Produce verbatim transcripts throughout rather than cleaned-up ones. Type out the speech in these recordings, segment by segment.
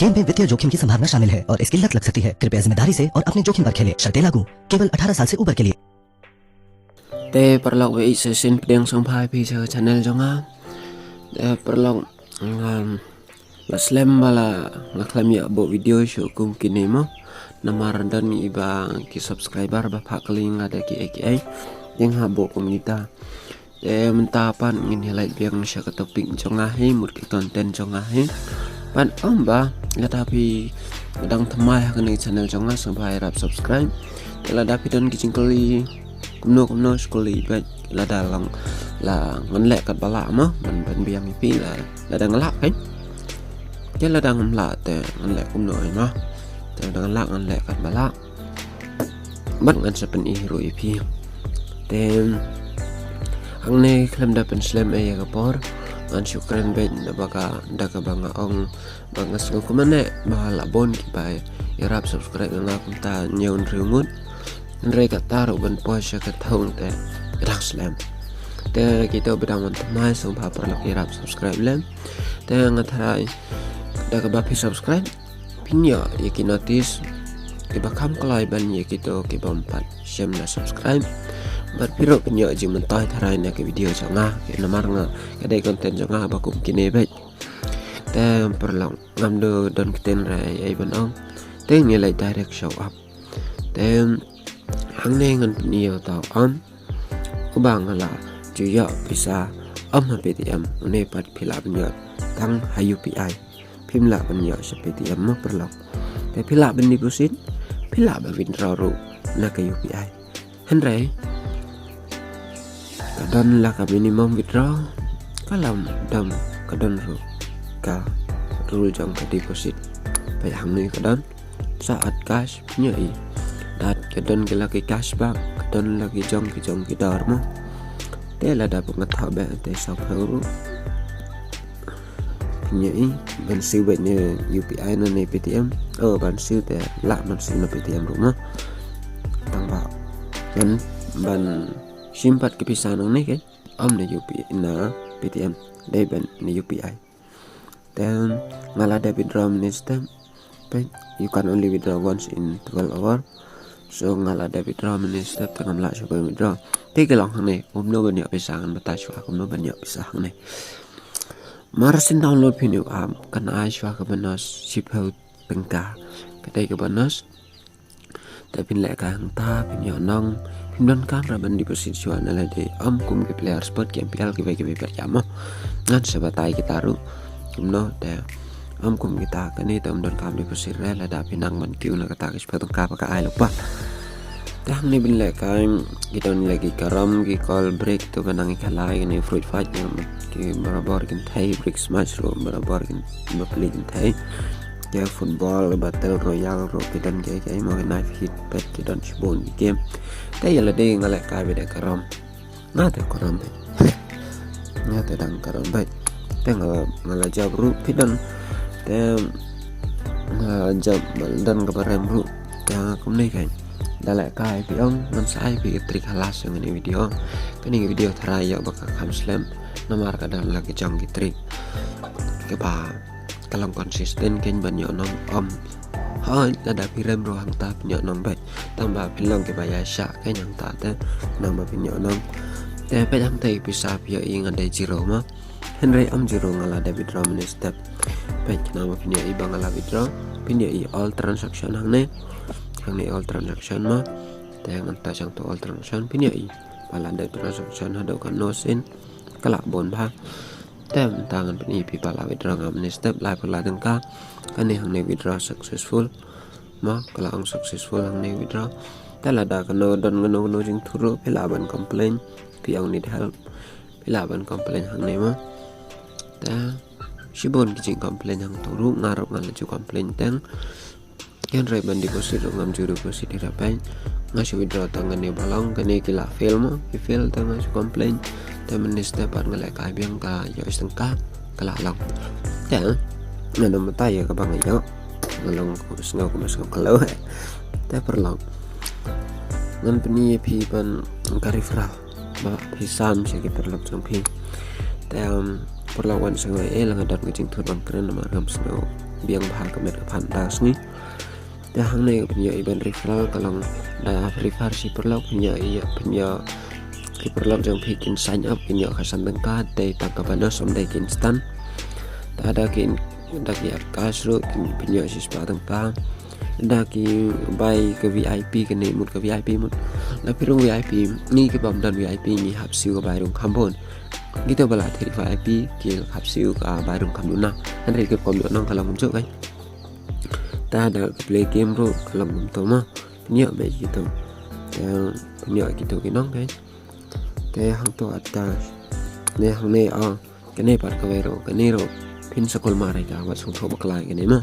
गेम में वित्तीय जोखिम की संभावना शामिल है और इसकी लत लग सकती है। कृपया जिम्मेदारी से और अपने जोखिम पर खेलें। शर्तें लागू। केवल अठारह साल से ऊपर के लिए। Te paralok, wan sa shisien pdiang sngewbha ïa phi sha ka channel jong nga. Te paralok, ngam la slem ba la nga khlem ïa buh video shuh kum kine mo. Namar don iba ki subscriber ba phah kylli nga da kiei kiei. Ïa nga buh kum kita. Te mynta pat ngin ïa leit biang sha ka topic jong nga hi, mut ki content jong nga hi. Pat ym ba lada phi dang thymmai ha kane ka channel jong nga, sngewbha ïarap subscribe. Te lada phi don ki jingkylli kumno kumno, shu kylli beit, lada long la ngan leh katba lah mo, ban ban biang ïa phi la lada nga lah kan. Te lada ngam lah te ngan leh kumno ai mo. Te lada nga lah ngan leh katba lah. Bad ngan sa pyni ruh ïa phi. Te hangne khlem da pynslem ei ïa ka por, ngan shu kren beit da ba ka, da kaba nga ong ba nga sngewkmen eh ba la bun kiba ïarap subscribe ïa nga kumta hynñiew hynriew ngut. Hynrei kata ruh ban poi sha ka thong te ka dang slem. Te kito ba dang wan thymmai, sngewbha paralok ïarap subscribe lem. Te nga tharai da kaba phi subscribe, phin ïoh ïa ki notice kiba kham kloi ban ïa kito kibym pat shym la subscribe. Bad phi ruh phin ïoh jingmyntoi tharai na ki video jong nga, ki namar nga ka dei content jong nga ba kum kine beit. Te paralok, ngam don ktien re ei ei ban ong. Te ngin leit direct sha u app. Te hangne ngan pyni ïa uta u app. Uba nga la ju ïoh pisa ym ha Paytm, une pat phi lah ban ïoh tang ha U P I. Phim lah ban ïoh sha Paytm mo paralok. Te phi lah ban deposit, phi lah ban withdraw ruh na ka U P I. Hynrei ka don la ka minimum withdraw, ka lam dam ka don ruh ka rule jong ka deposit. Peit hangne ka don, sa add cash, phin ïohi. Lada ka don ki la ki cashback, ka don la ki jong ki jong ki dor mo. Te lada phi ngat thaw beh te sa phew ruh. Phin ïohi ban siew beit ne U P I ne ne Paytm. Oh, ban siew te lah ban siew ne Paytm ruh mo. Tang ba ban, ban shim pat ki pisa nangne ke, ym ne U P I ne Paytm, dei ban ne U P I. Then nga la dep withdraw mynne step. Peit, you can only withdraw once in twelve hour. So nga la dep withdraw mynne step, te ngam lah shuh ban withdraw. Te ka long hangne kumno ban ïoh pisa, ngan batai shuwa kumno ban ïoh pisa hangne. Mar shen download phi une u app, kan ai shuwa ka bonus shiphew tyngka. Ka dei ka bonus. Te phin lehkai hangta, phin ïoh nong, phim donkam ruh ban deposit shuwa na lade, ym kum ki player sport ki M P L kiwei kiwei pat ïa mo. Ngan sa batai kita ruh kumno, te ym kum kita, kane te ym donkam deposit re, lada phi nang ban kiew na kata ka shiphew tyngka ba ka ai lypa. Te hangne phin lehkai, ki don la ki carom, ki call break, to ba nang i khalai, kine fruit fight, ki barabor kin thei, brick smash ruh barabor kin, bapli kin thei. Ki football, battle royale ruh ki don, ki, ki mo, ki knife hit, peit ki don shibun ki game. Te ïa lade nga lehkai beit da carom. Nga te carom beit. Nga te dang carom beit. Te nga la, nga la jop ruh phi don. Te nga la jop ba don kaba rem ruh. Te nga kumne kan. Da lehkai phi ong, ngan sa ai phi ka trick ha last jong kane ka video. Kane ka video tharai ïoh ba ka kham slem. Namar ka don la ki jong ki trick. Kaba ka long consistent kein ban ïoh nong, ym. Hooid, lada phi rem ruh hangta phin ïoh nong beit. Tang ba phin long kiba ïaishah kein hangta te, khnang ba phin ïoh nong. Te peit hangta i pisa phi ïohi nga dei zero mo. Hynrei ym zero, nga la dep withdraw mynne step. Peit khnang ba phin ïohi ba nga la withdraw. Phin ïohi all transaction hangne. Hangne all transaction mo. Te ngan touch hangto all transaction, phin ïohi ba la dep transaction haduh katno sien. Ka la bun bha. Te mynta ngan pyni ïa phi ba la withdraw nga mynne step laiphew lai tyngka. Kane hangne withdraw successful. Mo, ka la ong successful hangne withdraw. Te lada kano don kano kano jingthut ruh, phi lah ban complain. Phi ong need help, phi lah ban complain hangne mo. Te shibun ki jingcomplain hangto ruh, nga ruh nga la ju complain teng. Hynrei ban deposit ruh ngam ju deposit ïa phi. Nga shu withdraw tang kane ba long, kane ki la fail mo, ki fail te nga shu complain. Te mynne step pat nga lehkai biang ka ïoh shi tyngka, ka la long. Te ngan ym batai ïa kaba nga ïoh. Nga long kumba sngew kumba sngew ka long. Te paralok, ngan pyni ïa phi ban ka referral. Ba phi sam sha ki paralok jong phi. Te, um, paralok, wan sngewbha, eh, la nga don ka jingthut ban kren namar ngam sngew biang bha ka met ka phad da sngi. Te hangne pynïoh i ban referral ka long da refer shi paralok, pynïoh i pynïoh ki paralok jong phi kin sign up, kin ïoh ka san tyngka, te tang ka bonus, ym dei ki instant. Te da ki, da ki at cash ruh kin pynïoh shi spah tyngka. Da ki bai ka V I P, kane mut ka V I P mut. La phi rung V I P, ngi ki bym don V I P ngi hap siew ka bai rung kham bun. Kito ba la thied V I P ki hap siew ka bai rung kham duna. Hynrei ki bym don nang ka long kumjuh kai. Te da ka play game ruh ka long kumto ma. Pynïoh beit kito. Te pynïoh kito ki nong kai. Te hangto at cash. Ne hangne, ah, kane pat kawei ruh, kane ruh phin sa kulmar ïa ka, wat sngewthuh bakla ïa kane ma.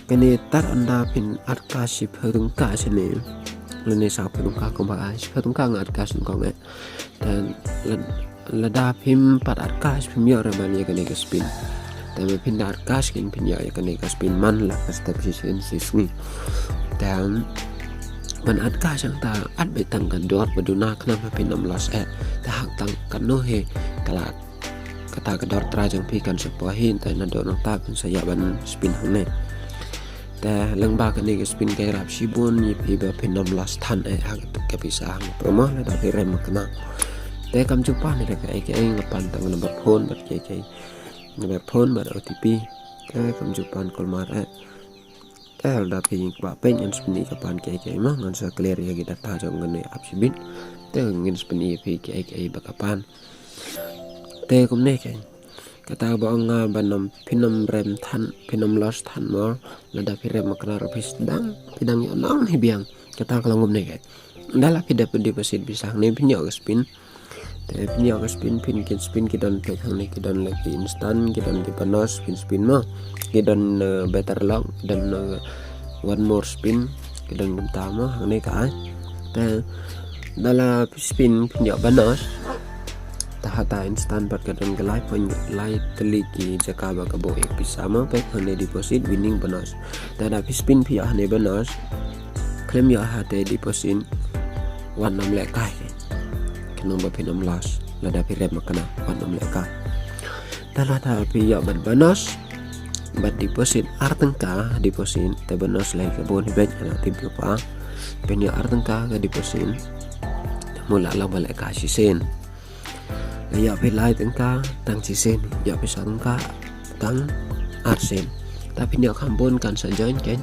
Kane tad ynda phin at cash shiphew tyngka shane. Lane sawphew tyngka kumba ai, shiphew tyngka nga at cash nyngkong eh. Te lad-, lada phim pat at cash phim ïoh ruh ban ïa kane ka spin. Te ma phin da at cash kin phin ïoh ïa kane ka spin man la ka step shisien shi sngi. Te ban at cash hangta at beit tang ka dor ba duna khnang ba phin ym loss eh. Te hap tang kano hi ka la kata ka dor trai jong phi kan sa poi hi, te naduh nangta phin sa ïoh ban spin hangne. Te lyngba kane ka spin ka ïarap shibun ïa phi ba phin ym loss than eh ha ka pisa hangto ma, lada phi rem makna. Te kam ju pan ïa kaei kaei, nga pan tang number phone bad kaei kaei, number phone bad O T P. Te kam ju pan kulmar eh. Te lada phi kwah peit ngan sa pyni ïa ka pan kaei kaei ma, ngan sa clear ïa ki data jong kane app shibit. Te ngin sa pyni ïa phi kaei kaei ba ka pan. Te kumne kai. Kata ba ong nga ban ym, phin ym rem than, phin ym loss than mo. Lada phi rem makna ruh phi sdang, phi dang ïoh nang hi biang. Kata ka long kumne kai. Da la phi dep deposit pisa hangne phin ïoh ka spin. Te phin ïoh ka spin, phin kin spin, ki don peit hangne, ki don la ki instant, ki don ki bonus, phin spin mo. Ki don, eh, better luck, ki don, eh, one more spin, ki don kumta mo, hangne ka ai. Te da la phi spin phin ïoh bonus. Te hata instant pat ka don ka lai point, lai tylli ki jaka ba ka buh ïa ka pisa mo, peit hangne deposit winning bonus. Te da phi spin phi ïoh hangne bonus. Khlem ïoh hate deposit, wat nym lehkai. Khnang ba phin ym loss, lada phi rem makna, wat nym lehkai. Te lada phi ïoh bad bonus bad deposit ar tyngka deposit, te bonus lei ka bun hi beit, lada phi phi pa. Phin ïoh ar tyngka ka deposit, te mut la long ba lehkai shisien. La ïoh phi lai tyngka tang shisien, ïoh phi saw tyngka tang ar sien. Te phin ïoh kham bun kan sa join kein.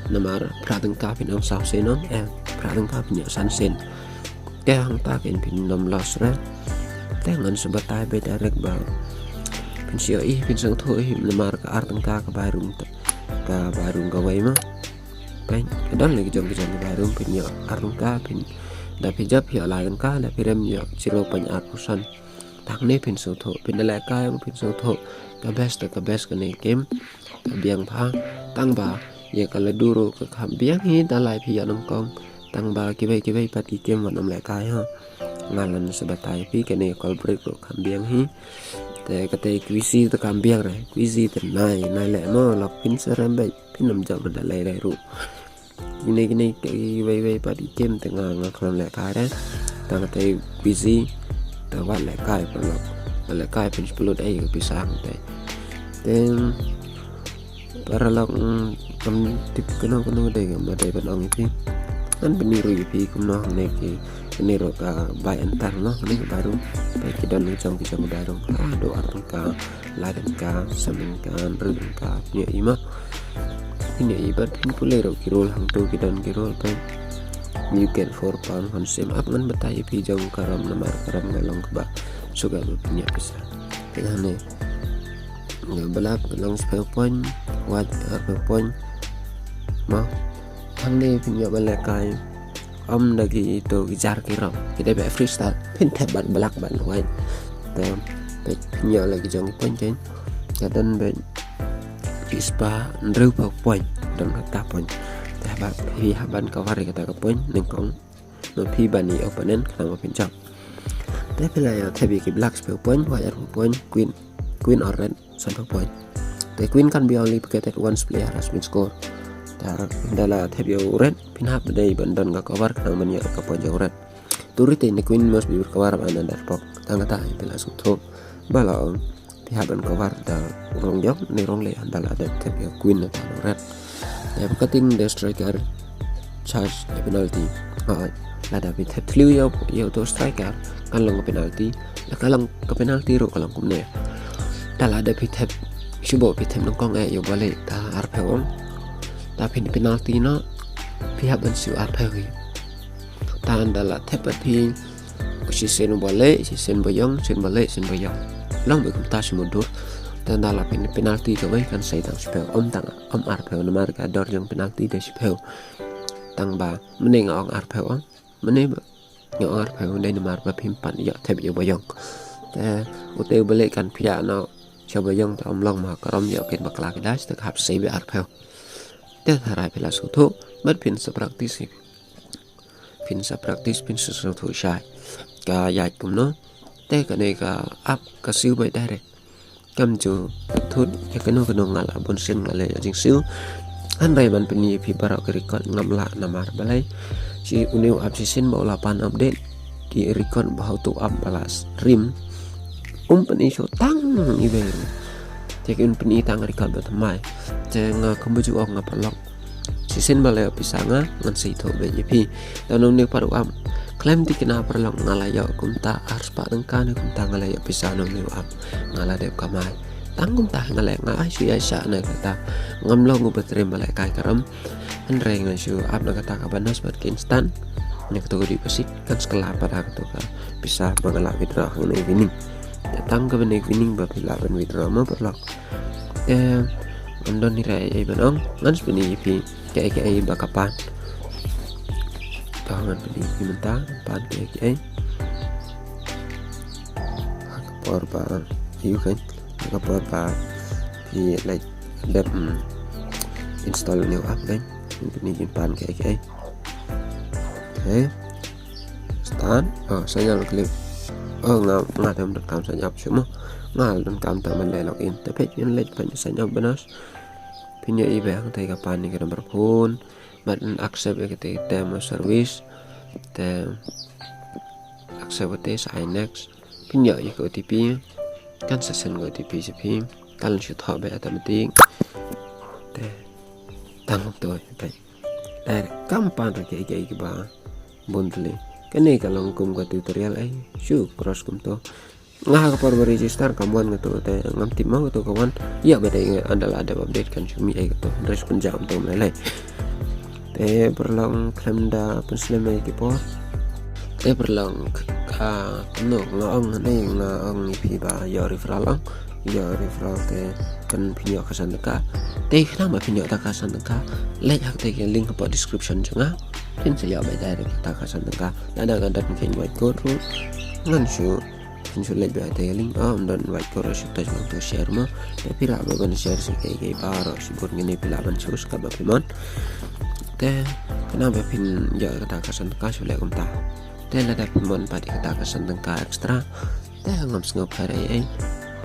Namar phra tyngka phin ong saw sien ong, eh, phra tyngka phin ïoh san sien. Te hangta kein phin ym loss re. Te ngan sa batai beit direct ba phin sa ïohi, phin sngewthuh hi namar ka ar tyngka ka bai rung, ka bai rung kawei ma. Peit, ka don la ki jong ki jong ki bai rung, phin ïoh ar tyngka, phin, da phi jop ïoh lai tyngka, da phi rem ïoh zero point ar percent. Te hangne phin sngewthuh, phin da lehkai phin sngewthuh. Ka best, ka best kane game. Ka biang bha, tang ba ïa ka Ludo ruh ka kham biang hi, da lai phi ïoh nyngkong. Tang ba kiwei kiwei pat ki game wat nym lehkai ha. Nga lah sa batai phi kane Call Break ruh kham biang hi. Te kata Quizzy te kham biang re, Quizzy te nai, nai leh mo, lok phin sa rem beit, phin ym jop da lai lai ruh. Kine kine kiwei wei pat ki game te nga, nga khlem lehkai re. Tang kata Quizzy te wat lehkai paralok. Wat lehkai, phin sa pynlut ei ka pisa hangta. Te paralok, mm, kam tip kano kano dei, kam dei ban ong ïa phi. Ngan pyni ruh ïa phi kumno hangne ki, kane ruh ka bai enter noh, hangne ka bai rung. Peit ki don ki jong ki jong ka bai rung. Ah, dei ar tyngka, lai tyngka, san tyngka, hynriew tyngka, phin ïohi mo. Phin ïohi bad phin pule ruh ki rule hangto, ki don ki rule, peit. You get four pound, hon sim up. Ngan batai ïa phi jong ka ram namar ka ram nga long kaba suk ïa ba phin ïoh pisa. Peit hangne. Nga ba lap ka long sphew point, wat arphew point. Mo. Hangne phin ïoh ban lehkai. Ym da kito ki jar ki rong. Ki dei ba freestyle. Phin thep ban ba lak ban wai. Te peit phin ïoh la ki jong ki point kein. Ka don ba ki spah hynriewphew point. Don kata point. Te haba phi hap ban cover ïa kata ka point nyngkong. Ba phi ban ïa opponent khnang ba phin jop. Te phi la ïa thep ïa ki black sphew point, white arphew point, queen, queen or red sanphew point. Te queen can be only pocketed once player has been scored. Te da la thep ïa u red, phin hap dei ban don ka cover khnang ban ïoh ka point jong u red. To retain the queen must be recovered by another pawn. Tang kata phi la sngewthuh. Ba la ong phi hap ban cover da rong jong ne rong leh, hynda la dep thep ïa queen na ta nong red. Te ba ka ting da striker charge ïa penalty. Hooid, lada phi thep thliew ïa, ïa uto striker kan long ka penalty. La ka long ka penalty ruh ka long kumne. Te lada phi thep shu bok phi thep nyngkong eh ïa u ba leh ta arphew ong. Te phin penalty noh, phi hap ban siew arphew hi. Te hynda la thep pat phi shisien ba leh, shisien ba ïong, shisien ba leh, shisien ba ïong. Long beit kumta shi mutdur. Te hynda la phin penalty kawei kan sei tang shiphew, ym tang, ym arphew namar ka dor jong penalty dei shiphew. Tang ba mynne nga ong arphew ong, mynne ba nga ong arphew dei namar ba phim pat ïoh thep ïa u ba ïong. Te ute u ba leh kan phiah noh sha ba ïong, te ym long ma ka rom ïoh kin bakla ki dai, te ka hap sei beit arphew. Te tharai phi la sngewthuh bad phin sa practice hi. Phin sa practice, phin sa sngewthuh shai ka ïaid kumno. Te kane ka app ka siew beit direct. Kam ju thut ïa kano kano, nga la bun sien nga leh ïa jingsiew. Hynrei ban pyni ïa phi baroh ki record ngam lah namar balei? Shi une u app shisien ba u la pan update, ki record ba ha uto u app ba la rim um pyni shuh tang iwei ruh. Te kin pyni tang record ba thymmai. Te nga kumba ju ong nga paralok, shisien ba la ïoh pisa nga ngan sa ïathuh beit ïa phi. Te na une pat u app khlem thikna paralok, nga la ïoh kumta arspah tyngka ne kumta, nga la ïoh pisa na une u app. Nga la dep kamai tang kumta, nga la, nga ai shu ïaishah na kata. Ngam long uba trei ba lehkai ka ram. Hynrei ngan shu ap na kata ka bonus bad ka instant. Na kato ka dei ka sik kan sa kylla pat ha kato ka pisa ba nga la withdraw hangne winning. Te tang kaba ne winning ba phi lah ban withdraw mo paralok. Te ngam don ei ei ban ong, ngan sa pyni ïa phi kaei kaei ba ka pan. To ngan pyni ïa phi mynta ka pan kaei kaei. Ha ka por ba ïoh kan, ha ka por ba phi leit dep, mm, install new app kan. Ngan pyni ïa phi pan kaei kaei. Okay. Start. Oh, sign up click. Oh, nga, nga te ym donkam sign up shuh mo. Nga donkam tang ban leh login. Te peit, phin leit ban sign up bonus. Phin ïohi ba hangtei ka pan ïa ka number phone. Bad accept ïa katei ka term of service. Te accept katei, sa ai next. Phin ïoh ïa ka O T P. Kan sa send ka O T P sha phi. Kan shu thoh beit automatic. Te tang to, te. Direct kam pan ruh kiei kiei kiba bun tylli. Kane ka long kum ka tutorial ei, shu cross kumto. Nga ha ka por ba register kam wan kato, te ngam tip mo kato ka wan. Ïa ba dei nga, hynda la dep update kan shu mih ei kato. Hynrei shu pynjah kumto lei lei. Te paralok khlem da pynslem ei ki por. Te paralok, ka, no, nga ong ne, nga ong ïa phi ba ïoh referral ong. Ïoh referral te kan phin ïoh ka san tyngka. Te khnang ba phin ïoh ta ka san tyngka, leit ha katei ka link hapoh description jong nga. Phin sa ïoh beit direct ta ka san tyngka. Lada nga don ka invite code ruh, ngan shu, phin shu leit beit ha katei ka link. Oh, ym don invite code ruh, shu touch nangto share mo. Te phi lah ban share sha kiei kiei baroh shibun, ngan ïa phi lah ban choose katba phi mon. Te khnang ba phin ïoh kata ka san tyngka, shu leh kumta. Te lada phi mon pat ïa kata ka san tyngka extra, te ngam sngewbha ei ei.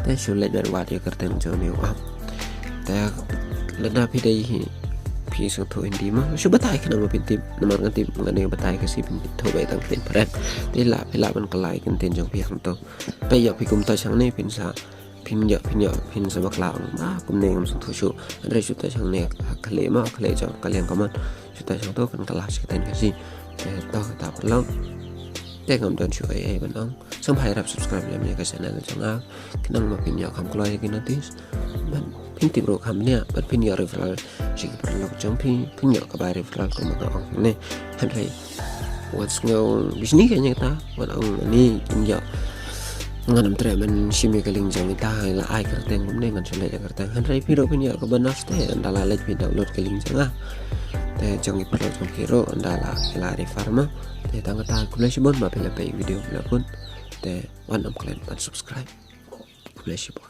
Te shu leit bad wad ïa ka kyrteng jong une u app. Te lada phi dei hi, phi sngewthuh Hindi mo, shu batai khnang ba phin tip, namar ngan tip, ngan ïa batai Khasi, phin tip, thoh beit tang ktien phareng. Te lah, phi lah ban kylla ïa ka ktien jong phi hangto. Te ïa phi kum touch hangne phin sa, phin ïa, phin ïa, phin sa bakla ong ba kumne ngam sngewthuh shuh. Hynrei shu touch hangne ha khlieh mo, khlieh jong ka liang comment. Shu touch hangto kan kylla sha ka ktien Khasi. Te to kata paralok. Te ngam don shuh ei ei ban ong. Sngewbha ïarap subscribe ïa ka channel jong nga. Khnang ba phin ïoh kham kloi ïa ki notice. Bad phin tip ruh kham bniah, bad phin ïoh referral sha ki paralok jong phi, phin ïoh ka bai referral kumba nga ong ne. Hynrei wat sngew bishni ka ïa kata, wat ong ne kin ïoh. Ngan ym treh ban shim ïa ka link jong ita, la ai kyrteng kumne ngan shu leit ïa kyrteng. Hynrei phi ruh phin ïoh ka bonus te, hynda la leit phi download ka link jong nga. Te jong ki paralok jong phi ruh, hynda la, la refer mo. Te tang kata, khublei shibun ba phi la peit video phi la pun. Te wat nym klet ban subscribe. Khublei shibun.